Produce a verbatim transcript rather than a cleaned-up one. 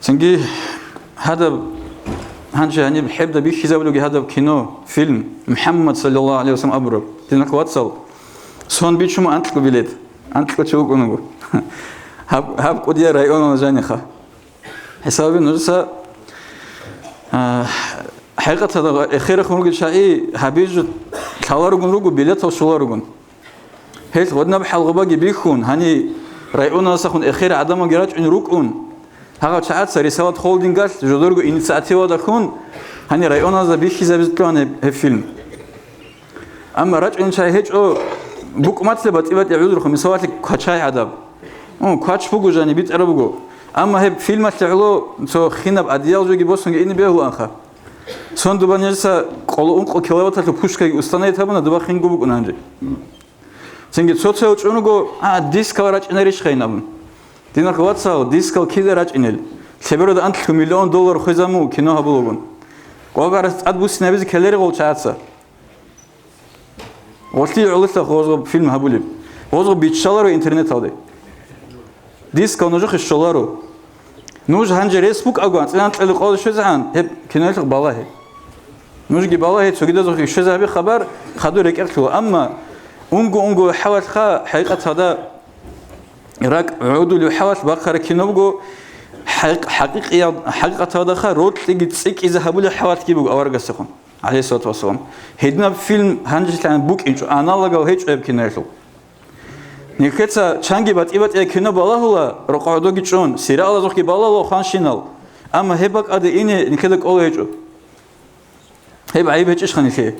Цинги гьадаб, гьанже гьаниб хӀебда бихьизабулеги гьадаб кино, фильм, МухӀаммад саллаллагьу гӀалайгьи вассалам абураб. Динахъ вацал, сон бичума анкьго билет, анкьго чи вукӀун вуго. Гьаб, гьаб кӀудиял районал жаниха. ХӀисабе нужеца, а, хӀакъаталда эхирахун ругел чагӀи гьабизе лъаларогун руго, билетал щоларогун. Гьел гъодинаб хӀалгъубаги бихьун, гьани районалдасахун эхир гӀадамалги рачӀун рукӀун, гьагъал чагӀаца Рисалат холдингалъ жодорго инициативада хьун, гьани районалда бихьизабизе кьуна гьеб, гьеб фильм. Амма рачӀунел чагӀи гьечӀо, букӀматлъи батӀи-батӀи гӀузрухъ, мисалалъе, квачай гӀадаб. Ун, квач буго жани, битӀараб буго. Амма гьеб фильмалъе гӀоло цо хинаб одеял жоги босунги ине бегьулаанха. Сон дуба нижеца къоло ункъо киловатталъул пушкаги установить гьабуна, дуба хинго букӀун гьанже. Цинги цо-цоял чӀун руго, а, дискал рачӀинарищ хайин абун. Динахъ вацал, дискал кида рачӀинел? Лъеберод анлъго миллион доллар хвезабун кино гьабулагун. Къогарас тӀад буссинабизе ккеларигъул чагӀаца. Гъолъие гӀололъа гъозго фильм гьабулеб. Гъозго биччаларо интернеталде. Дискал нужехъе щоларо. Нуж гьанже рес букӀаго, анцӀила анкьалде къоялде щвезегӀан, гьеб киноялъухъ балагье. Нужги балагье, цогидазухъе щвезабе хабар, хадур рекӀелъула. Амма унго-унго хӀалалъха, хӀакъаталда ракӀ гӀодулев хӀалалъ бахъараб кино буго, хӀакъ-, хӀакъикъиял-, хӀакъикъаталдаха рокьиги цӀикӀкӀизе гьабулеб хӀалалъги буго аварагасехун, гӀалайгьиссалату вассалам. Гьединаб фильм гьанжелъан букӀинчӀо, аналогал гьечӀо гьеб киноялъул. Нилъеца чанги батӀи-батӀияб кино балагьула, рокъов гӀодоги чӀун, сериалазухъги балагьула хванщинал. Амма гьеб бакӀалде ине нилъеда кӀолеб гьечӀо. Гьеб гӀайиб гьечӀищха нилъее?